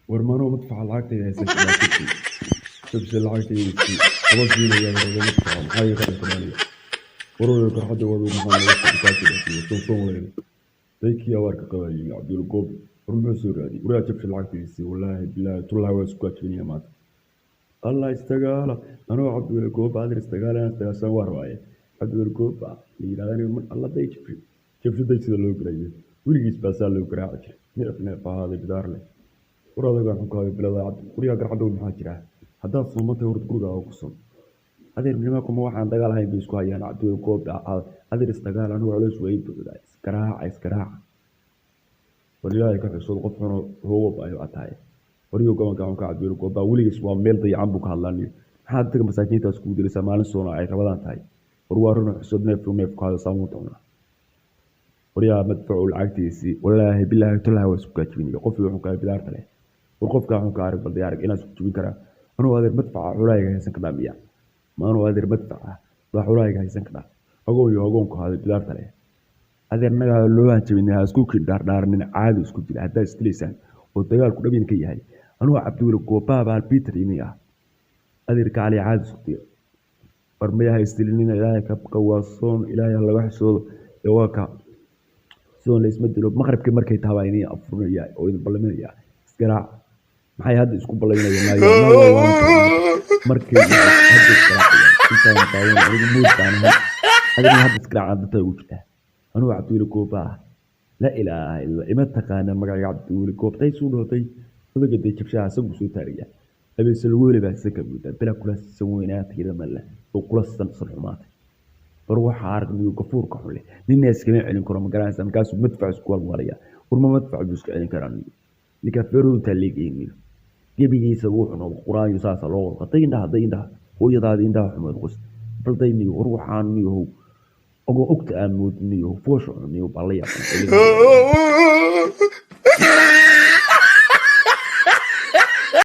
War maanoo madfaca lacagtayda haysan karaa jabshay. Jabshay lacagtayda sii. Kama siinayaa rabo madfaca. Maxaa ii qaban karaa aniga? Warooyo garxadda wadu maxaa naga soo soon soon weyne. Daykii abaarka qabayay Cabdul Goob. War muxuu soo raadiyay? Waraa jabshay lacagtayda sii. Wallaahi bilaahi tullahi waa isku gaajinaya maanta. Allah istagaala. Anoo Cabdul Goob adir istagaala inaan istagaashan waa rabaaye. Cabdul Goob la yidhahda aniga mar alla day jabshay. Jabshay day sida loo garayo. Weligiis baa saa loo garaaci jiray. Neef neef ahaaday bidaar leh. War adagaan xun kaaga bilowday cabdi. Guriga garxadhow maxaa jira? Haddaad soomantay horta gurigaaga ku son. Adeer nimankuma waxaan dagaal ahayn bay isku hayaan Cabdul Goob adeer istagaal anigu culays waa ii buuxdaa. Isgaraaca isgaraaca. War ilaahay ka xusoodo qof xunoo hoogo ayo aad tahay. Waryo gobolka xunka Cabdul Goob baa weligiis waa meel dayacan buu ka hadlaanayo. Maxaad dadka masaakiintaas kugu dilaysaa maalin soona ay rabadaan tahay. War waa run xusood neef neef ku hado saamuunta cuna. Waryaa madfacu lacagtiisii wallaahi bilaahi tullahi waa isku gaajibinaya qofkii wuxuu kaga bidaarta leh. War qofkaa xunka arag bal diyaarag inaan isku jibin karaa. Anuu adeer madfaca xulaayiga haysan kadhaa miya? Ma anuu adeer madfaca baa xulaayiga haysan kadhaa? Agoon iyo agoonku haaday bidaarta leh. Adeer nagaa loo hanjabin ha isku kin dhaardhaarnin caadi isku jira haddaad isdilaysaan oo dagaalku dhabin ka yahay. Anuu Cabdiweli Goobaa baa Peter ini ah. Adeer kacali caadi isku dira. War mayaha isdilinina ilaahay ka baqa waa soon ilaahay ha laga xisoodo ee waa ka soon la isma dilo maqribkii markay tahay baa idin afurinaya oo idin ballaminaya isgaraac. Maxay hadda isku ballaminayaan? Markay hadda isgaraacayaan intaan daawan anigu mood baan ahay. Adigna hadda isgaraacaan dadka ugu jirtaa. Anuu Cabdiweli Gooba ah. La ilaaha illa ima taqaana magacayga Cabdiweli Goob. Tay suu dhahootay odaga day jabshaha asagu soo taagaya. Habeese lagu heli baa sanka moodaa bila kula san weynaatay male oo kula san san xumaatay. War waxaa aragnayo gafuurka xun leh. Nina iskama celin karo ma garanaysaa markaasuu madfac isku walwalaya. War ma madfac buu iska celin karaa niyo. Ninka feeruhu intaa leegayniyo. Gebigiisa wuxuu noqday quraanyo saasa loo wada qatay indhaha day indhaha hooyadaada indhaha xumeed qos. Bal day niyo war waxaan niyo ogoo ogta aan moodiniyo foosha xun niyo baa la yaabana.